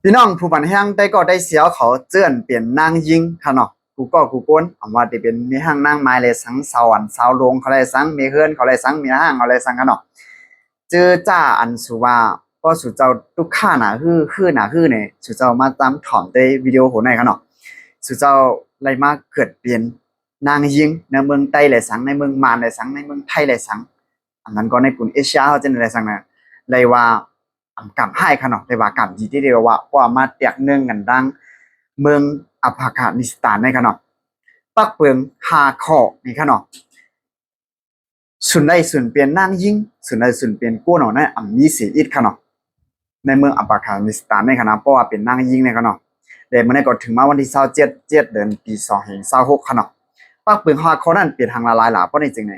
ພີ່ນ້ອງຜູ້ບັນແຮງໄດ້ກໍໄດ້ເສຍເຂົາເອີ້ນເປັນນາງຍິງຄະເນາະ ກູກໍກູຄົນ ອຳວ່າຈະເປັນແມ່ຮ້າງນາງໝາຍແລະສັງ ຊາວອັນຊາວໂລງເຂົາແລະສັງ ແມ່ເຮືອນເຂົາແລະສັງ ແມ່ຮ້າງເຂົາແລະສັງຄະເນາະ ເຈີຈາອັນສູວ່າ ເພາະສູເຈົ້າຕຸກຄາໜ້າຮື ຄືໜ້າຮືນີ້ ສູເຈົ້າມາຕາມຖອມແຕ່ວິດີໂອໂຫໃນຄະເນາະ ສູເຈົ້າໄດ້ມາເກີດເປັນນາງຍິງໃນເມືອງໃຕ້ແລະສັງ ໃນເມືອງມານແລະສັງ ໃນເມືອງໄທແລະສັງ ອັນນັ້ນກໍໃນກຸນເອເຊຍເຮົາຈັ່ງໃດແລະສັງນະ ໄດ້ວ່າ ອຳກຳຮ້າຍຄະເນາະ ແຕ່ວ່າກຳດີທີ່ໄດ້ວ່າ ເພາະວ່າມາແຕກເນື່ອງກັນດັ່ງເມືອງອັຟການິສຖານນີ້ຄະເນາະ ປັກເປີງຫ້າຂໍ້ນີ້ຄະເນາະ ສູນໄດ້ສູນເປັນນາງຍິງ ສູນໄດ້ສູນເປັນກົວໜອນນັ້ນ ອຳມີເສອິດຄະເນາະ ໃນເມືອງອັຟການິສຖານນີ້ຄະເນາະ ເພາະວ່າເປັນນາງຍິງນີ້ຄະເນາະ ແລະມື້ນີ້ກໍເຖິງມາວັນທີຊາວເຈັດ ເຈັດເດືອນ ປີສອງພັນຊາວຫົກຄະເນາະ ປັກເປີງຫ້າຂໍ້ນັ້ນເປັນຫຍັງຫຼາຍໆຫຼາ ເພາະນີ້ຈຶ່ງໃນ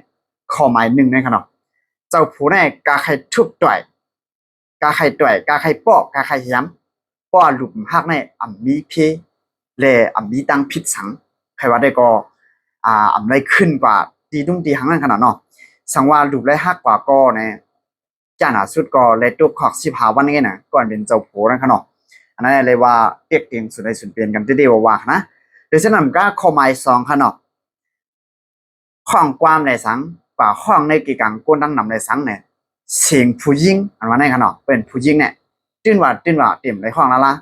ຂໍ້ໝາຍໜຶ່ງນີ້ຄະເນາະ ເຈົ້າຜູ້ໃດກະໄຄທຸບຕ່ອຍ ກະໄຄຕ່ອຍ ກະໄຄເປາະ ກະໄຄແຮມ ເພາະວ່າຫຼຸບຮັກໃນອຳມີເພ ແລະອຳມີຕັ້ງຜິດສັງ ໃຜວ່າໄດ້ກໍ ອາ ອຳໄດ້ຂຶ້ນກວ່າຕີດຸ້ງຕີຫາງນັ້ນຂະໜາດເນາະ ສັງວ່າຫຼຸບໄດ້ຮັກກວ່າກໍແນ່ ຈ້າໜ້າສຸດກໍໄດ້ຕົກຄອກສິບຫ້າວັນນີ້ນະ ກ່ອນເປັນເຈົ້າໂພນັ້ນຂະເນາະ ອັນນັ້ນເລີຍວ່າເປັກເຕັງສຸນໄດ້ສຸນເປັນກັນເດ້ໆວ່າໆນະ ໂດຍສະນັ້ນກະຂໍ້ໝາຍສອງຂະເນາະ ຮ້ອງກວາມໄດ້ສັງ ກວ່າຮ້ອງໃນກີກາງກົ້ນດັງນຳໄດ້ສັງແນ່ ສຽງຜູ້ຍິງ ອັນວ່ານັ້ນຂະເນາະ ເປັນຜູ້ຍິງແນ່ ຕື່ນວ່າ ຕື່ນວ່າ ເຕັມໄດ້ຮ້ອງລະລະ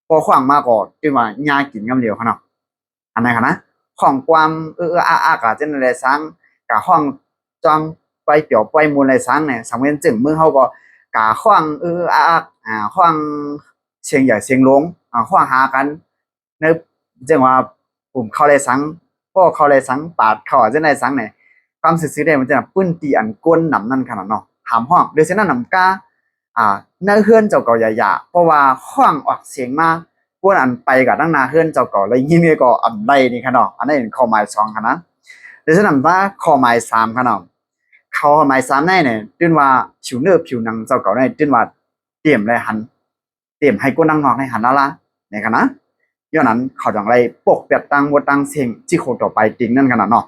ພໍຮ້ອງມາກໍຕື່ນວ່າຫຍ້າກິນກຳດຽວຂະເນາະ ອັນນັ້ນຂະນະ ຮ້ອງກວາມເອີໆອາກໆ ກະຈັ່ງໃດໄດ້ສັງ ກະຮ້ອງຈ້ອງປ່ອຍປຽວປ່ອຍມ່ວນໄດ້ສັງແນ່ ສຳເປັນຈຶ່ງເມືອງເຮົາກໍ ກະຮ້ອງເອີໆອາກໆ ອາ ຮ້ອງສຽງໃຫຍ່ສຽງຫຼວງ ອາ ຮ້ອງຫາກັນ ໃນຈັ່ງວ່າ ປຸ້ມເຂົ້າໄດ້ສັງ ປ້ອເຂົ້າໄດ້ສັງ ປາດເຂົ້າຈັ່ງໃດສັງນີ້ ຄວາມຊື່ໆເດ້ ມັນຈະພື້ນທີ່ອັນກ້ນນຳນັ້ນຂະໜາດເນາະ ຫ້າມຮ້ອງ ໂດຍສະນັ້ນນຳກາ ອາ ໃນເຮືອນເຈົ້າເກົ່າຢ່າ ເພາະວ່າຮ້ອງອອກສຽງມາ ຄົນອັນໄປກັບທາງໜ້າເຮືອນເຈົ້າເກົ່າໄດ້ຍິນກໍອຳໄດ້ນີ້ຂະເນາະ ອັນນີ້ເປັນຂໍ້ໝາຍສອງຂະນະ ໂດຍສະນັ້ນວ່າຂໍ້ໝາຍສາມຂະເນາະ ຂໍ້ໝາຍສາມໃນນີ້ ຕື່ນວ່າຜິວເນື້ອຜິວໜັງເຈົ້າເກົ່າໃນຕື່ນວ່າ ຕຽມໄດ້ຫັນ ຕຽມໃຫ້ຄົນທາງນອກໄດ້ຫັນລາລາ ໃນຂະນະ ຍ້ອນນັ້ນເຂົາຈັ່ງໄດ້ປົກແປດຕັ້ງໝົດຕັ້ງເສັງ ຈິໂຄຕໍ່ໄປຕິງນັ້ນຂະນະເນາະ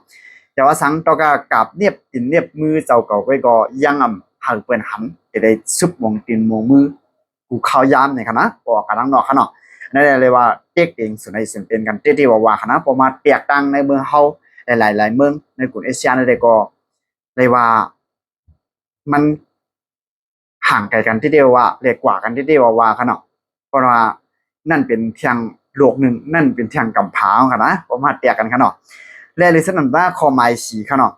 ແຕ່ວ່າສັງຕໍ່ກະກາບເນັບຕີນເນັບມືເຈົ້າເກົ່າໄວ້ກໍຍັງອຳໃຫ້ເພິ່ນຫັນ ຈະໄດ້ຊຸບມົງຕີນມົງມື ກູເຂົ້າຍາມໃນຂະນະ ອອກກັນທາງນອກຂະເນາະ ນັ້ນເລີຍວ່າເຕັກເຕັງສຸນໄດ້ສຸນເປັນກັນເດ້ໆວ່າໆຂະນະ ເພາະມາແຕກຕ່າງໃນເມືອງເຮົາ ຫຼາຍໆເມືອງໃນກຸນເອເຊຍນັ້ນເດ້ກໍ ເລີຍວ່າ ມັນຫ່າງໄກກັນເດ້ໆວ່າ ແລະກວ່າກັນເດ້ໆວ່າຂະເນາະ ເພາະວ່ານັ້ນເປັນທຽງໂລກໜຶ່ງ ນັ້ນເປັນທຽງກຳພ້າຂະນະ ບໍ່ມາແຕກກັນຂະເນາະ ແລະ ຫຼືສະນັ້ນວ່າຂໍ້ໝາຍສີ່ຂະເນາະ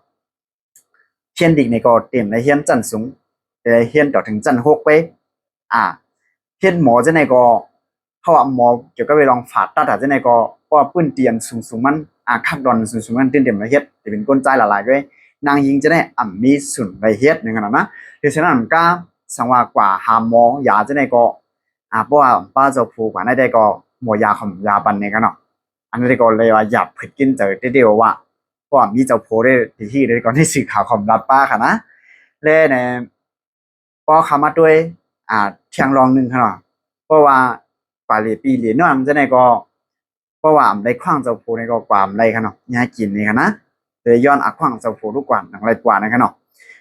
ຮຽນດີນີ້ກໍຕຽມໄດ້ຮຽນຊັ້ນສູງ ໄດ້ຮຽນຕໍ່ເຖິງຊັ້ນຫົກໄປ ອາ ຮຽນໝໍຈັ່ງໃດກໍ ເພາະວ່າໝໍກ່ຽວກັບເລື່ອງຜ່າຕັດ ອາ ຈັ່ງໃດກໍ ເພາະວ່າພື້ນທີ່ອັນສູງໆມັນ ອາ ຄັກດອນສູງໆມັນຕື່ນເຕັມໄດ້ເຮັດ ຈະເປັນຄົນຊາຍຫຼາຍໆດ້ວຍ ນາງຍິງຈັ່ງໃດອຳມີສູນໄດ້ເຮັດ ນັ້ນຂະນະ ໂດຍສະນັ້ນກະ ສັງວ່າກວ່າຫາໝໍຢາຈັ່ງໃດກໍ ອາ ເພາະວ່າປ້າເຈົ້າຜູ້ກວ່າໃນໃດກໍ ໝໍຢາຂອງຢາບັນນີ້ຂະເນາະ ອັນນີ້ກໍເລີຍວ່າຢາກຜຶດກິນໃຈເດ້ໆວ່າ ເພາະວ່າມີເຈົ້າໂພໄດ້ທີ່ທີ່ໄດ້ກໍໃນສື່ຂ່າວຂອງລັດປ້າຂະນະ ແລະ ໃນ ພໍເຂົ້າມາດ້ວຍ ອາ ທຽງລອງໜຶ່ງຂະເນາະ ເພາະວ່າກວ່າເລປີເລນ້ອງຈັ່ງໃດກໍ ເພາະວ່າອຳໄດ້ຂວາງເຈົ້າໂພນີ້ກໍກວ່າອຳໄດ້ຂະເນາະ ຍາກິນນີ້ຂະນະ ເລີຍຍ້ອນອາຂວາງເຈົ້າໂພທຸກກວ່າ ໜັງໄລກວ່ານັ້ນຂະເນາະ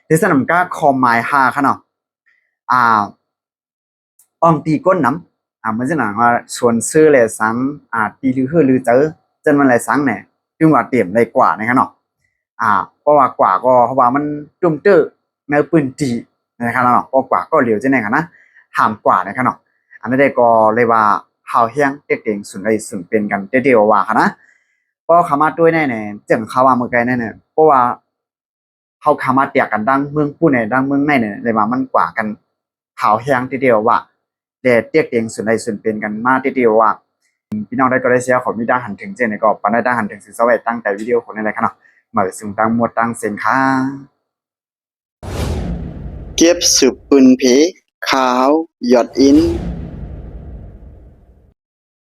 ໂດຍສະນັ້ນກະຂໍ້ໝາຍຫ້າຂະເນາະ ອາ ອ່ອງຕີກົ້ນນຳ ອາ ເໝືອນສະໜັງວ່າ ຊວນຊື່ແລະສັງ ອາ ຕີລືເຮີລືເຈີ ເຈີນມັນແລະສັງແນ່ ຈຶ່ງວ່າຕຽມໄດ້ກວ່ານີ້ຂະເນາະ ອາ ເພາະວ່າກວ່າກໍ ເພາະວ່າມັນຕຸ້ມເຕີໃນພື້ນທີ່ນີ້ຂະເນາະ ກໍກວ່າກໍຫຼຽວຈັ່ງໃດຂະນະ ຫ້າມກວ່ານີ້ຂະເນາະ ອັນໃດກໍເລີຍວ່າ ຮາວແຮງເຕັກເຕັງສຸນໄດ້ສຸນເປັນກັນເດ້ໆວ່າຂະນະ ພໍເຂົ້າມາດ້ວຍໃນ ຈັ່ງເຂົາວ່າເມື່ອໄກນັ້ນ ເພາະວ່າ ເຮົາຂ້າມາແຕກກັນດັ່ງເມືອງປຸ້ນໃນດັ່ງເມືອງໃນ ໄດ້ວ່າມັນກວ່າກັນ ຂາວແຮງເດ້ໆວ່າ ແລະ ຕຽກຕຽງສຸນໄດ້ສຸນເປັນກັນມາເດ້ໆວ່າ ພີ່ນ້ອງໃດກໍໄດ້ເຊຍ ຂໍມີຕາງຫັນເຖິງຈັ່ງໃດກໍປານໃດຕາງຫັນເຖິງ ຊື່ຊະໄວ້ຕັ້ງແຕ່ວິດີໂອຄົນນີ້ແຫຼະຂະເນາະ ມາສຸງຕັ້ງໝົດຕັ້ງເສັງຄ່າ. ເກັບສືບປືນເພ ຂ່າວເຮົາ ຍອດອິນ.